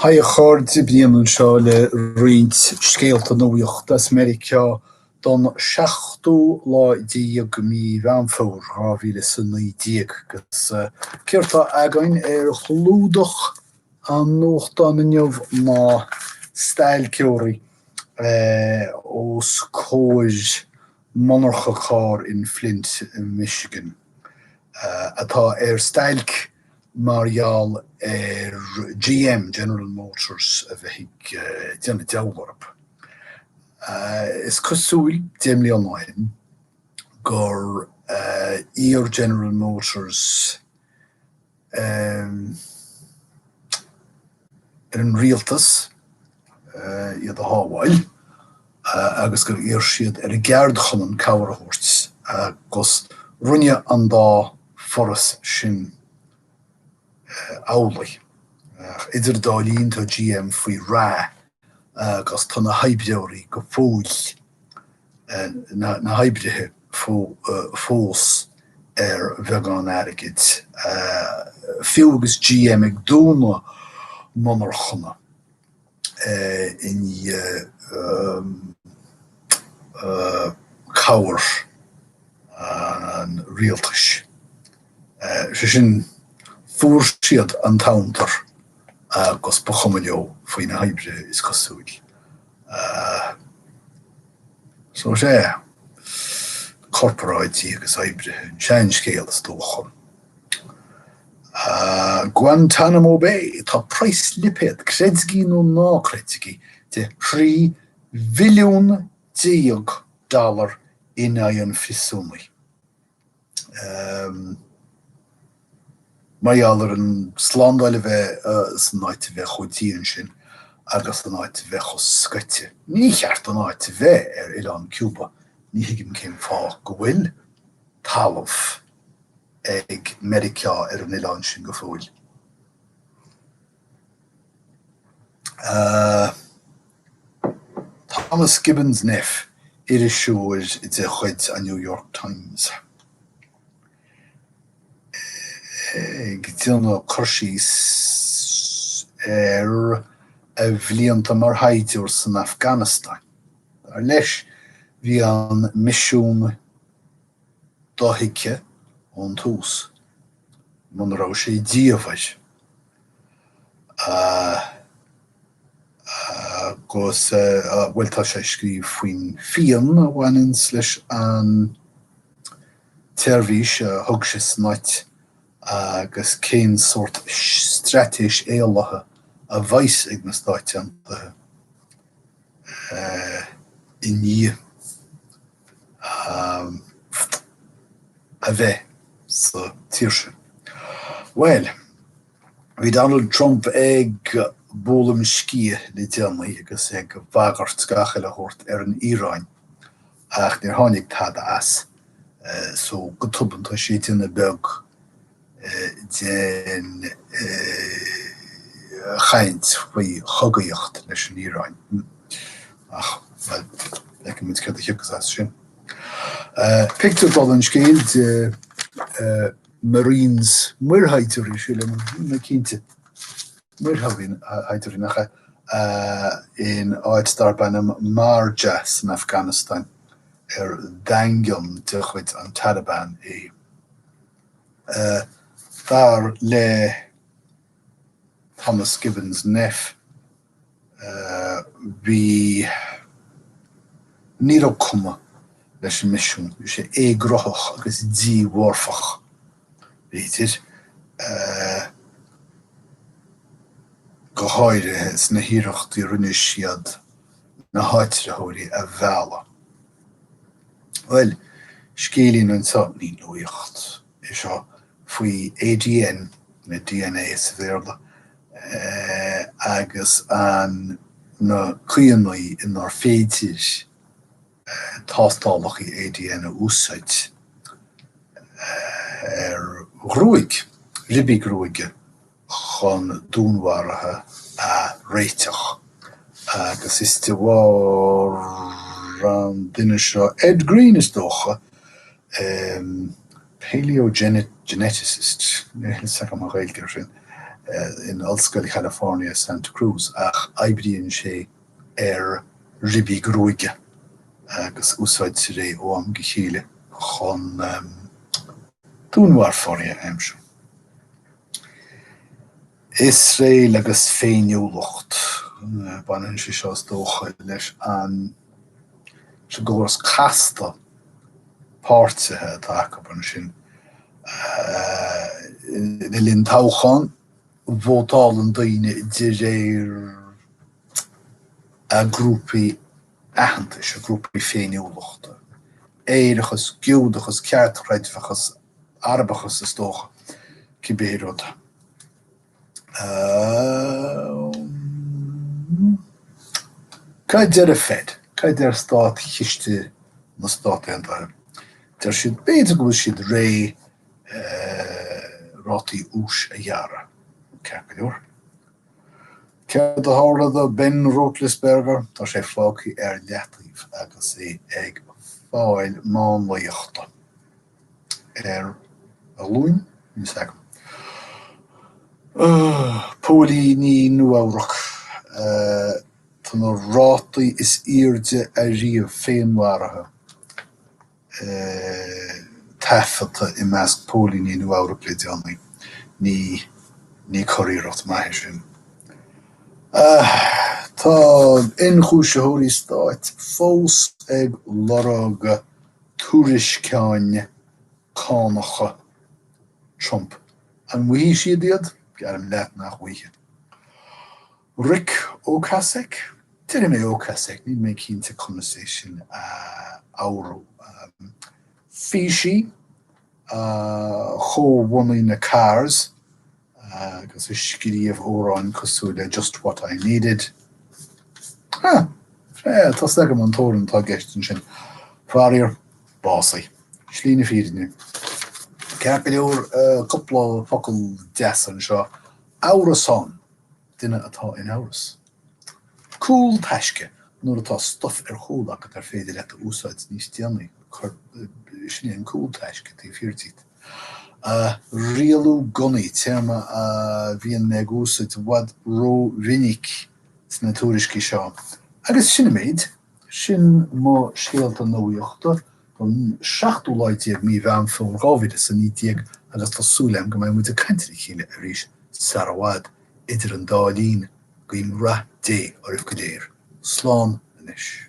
Haigh a chairde, Brian anseo le roinnt scéalta nuachta as Meiriceá don seachtú lá déag mí Mheán Fómhair 2019. Agus céard tá againn ar chlúdach an nuachtáin inniu ná stailceoirí os comhair monarcha carr in Flint, Michigan, atá ar stailc mar gheall ar GM, General Motors, a bheith ag déanamh deabhal orthu. Is cosúil, 10 mbliana ó shin, gur iarr General Motors ar an rialtas iad a shábháil agus gur iarr siad ar an gceardchumann cabhair a thabhairt agus rinne an dá foras sin amhlaidh. Ach idir an dá linn tá GM faoi rath agus tá na hoibreoirí go fóill, na hoibrithe fós ar bheagán airgid, fiú agus GM ag dúnadh monarchana i ndiaidh cabhair an rialtais. Sé sin, fuair siad an t-amhantar agus ba chuma leo faoi na hoibrithe, is cosúil. So sea, corparáidí agus oibrithe, an seanscéal is dócha. Guantanamo Bay, tá praghas lipéad, creidigí nó ná creidigí, de 13 bhilliún dollar in aghaidh an phriosúnaigh. Mar gheall ar an slándáil a bheith san áit a bheith chomh dian sin agus an áit a bheith chomh scoite. Ní cheart don áit a bheith ar oileán Cuba, ní thuigim cén fáth go bhfuil talamh ag Meiriceá ar an oileán sin go fóill. Thomas Gibbons Neff, iriseoir de chuid an New York Times, ag déanamh cur síos ar a bhlianta mar shaighdiúir san Afganastáin. Dar leis, bhí an misiún dothuigthe ón tús, muna raibh sé diamhair. Agus, bhuel, tá sé ag scríobh faoin phian a bhaineanns leis an tseirbhís a thug sé san áit agus cén sórt straitéis éalaithe a bheas ag na Stáit Aontaithe i ndiaidh a bheith sa tír sin. Bhuel, bhí Donald Trump ag bualadh sciath le déanaí agus ag bagairt gach uile shórt ar an Iaráin ach níor tháinig tada as so go tobann tá sé ag déanamh beag den chaint faoi chogaíocht leis an Iaráin. Ach, bhuel, feicfidh muid céard a thiocfas as sin. Pictiúr dála an scéil de Marines, muirshaighdiúirí, sílim, níl mé cinnte, muirshaighdiúirí, nach ea, in áit darb ainm Marja san Afganastáin, ar daingean de chuid an Taliban é. Dar le Thomas Gibbons Neff, bhí, ní raibh cuma leis an misiún, bhí sé éagruthach agus dímhorfach, b'fhéidir, go háirithe sna hiarrachtaí a rinne siad na háitritheoirí a mhealladh. Bhuel, scéilín anseo, ní nuacht é seo, faoi ADN, nó DNA sa Bhéarla, agus an na caoineanna inar féidir tástálacha ADN a úsáid ar ghruaig, ribí gruaige. chun dúnmharuithe a réiteach agus is de bharr an duine seo, Ed Green is dócha, paleogeneticist, níl a fhios agam an Ghaeilge air sin. in Ollscoil Chalifornia, Santa Cruz, ach oibríonn sé ar ribí gruaige agus úsáidtear é ó am go chéile chun dúnmharfóirí a aimsiú. Iosrael agus féiniúlacht, baineann sé seo is dócha leis an gcóras casta páirtithe atá acu ansin. Le linn toghchán, vótálann daoine de réir a ngrúpaí aitheantais, a ngrúpaí féiniúlachta, Aerachas, Giúdachas, Ceartchreidmheachas, Arabachas is dócha, cibé rud. Cad a deir an Fed? Cad a deir Státchiste na Stát Aontaithe? Deir siad b'fhéidir go bhfuil siad réidh rátaí úis a ghearradh. Ceart go leor. Céard a tharla do Ben Roethlisberger? Tá sé fágtha ar leataobh agus é ag fáil máinliachta ar a ghlúin? Níl a fhios agam. Póilíní Nua-Eabhrac, Tá na rátaí is airde ariamh féinmharaithe taifeadta i measc póilíní Nua-Eabhrac le déanaí. Ní ní curiarracht maith é sin. Tá ionchúisitheoirí stáit fós ag lorg tuairisceáin cánacha Trump. An bhfaighidh siad iad? Geallaim leat nach bhfaighidh. Ric Ocasek? Déarfaidh mé Ocasek, níl mé cinnte conas é sin a fhoghrú. Físí, a chomhbhunaigh na Cars agus a scríobh amhráin cosúil le Just What I Needed. Ah, tá 's agam an t-amhrán atá i gceist ansin. Faraor, básaithe. Slí na fírinne. Ceart go leor, cúpla focal deas anseo. Amhrasán. duine atá in amhras. Cúl taisce, nuair atá stuif ar chúl agat ar féidir leat a úsáid níos déanaí, cuir, sin é an cúl taisce taobh thiar díot. Rialú gunnaí, téarma a bhíonn mé ag úsáid i bhfad ró-mhinic sna tuairiscí seo. Agus sin an méid. Sin mo scéalta nuachta don seachtú lá déag mí Mheán Fómhair 2019 agus tá súil agam go mbeidh muid ag caint le chéile arís sara bhfad. Idir an dá linn, guím rath Dé oraibh go léir. Slán anois.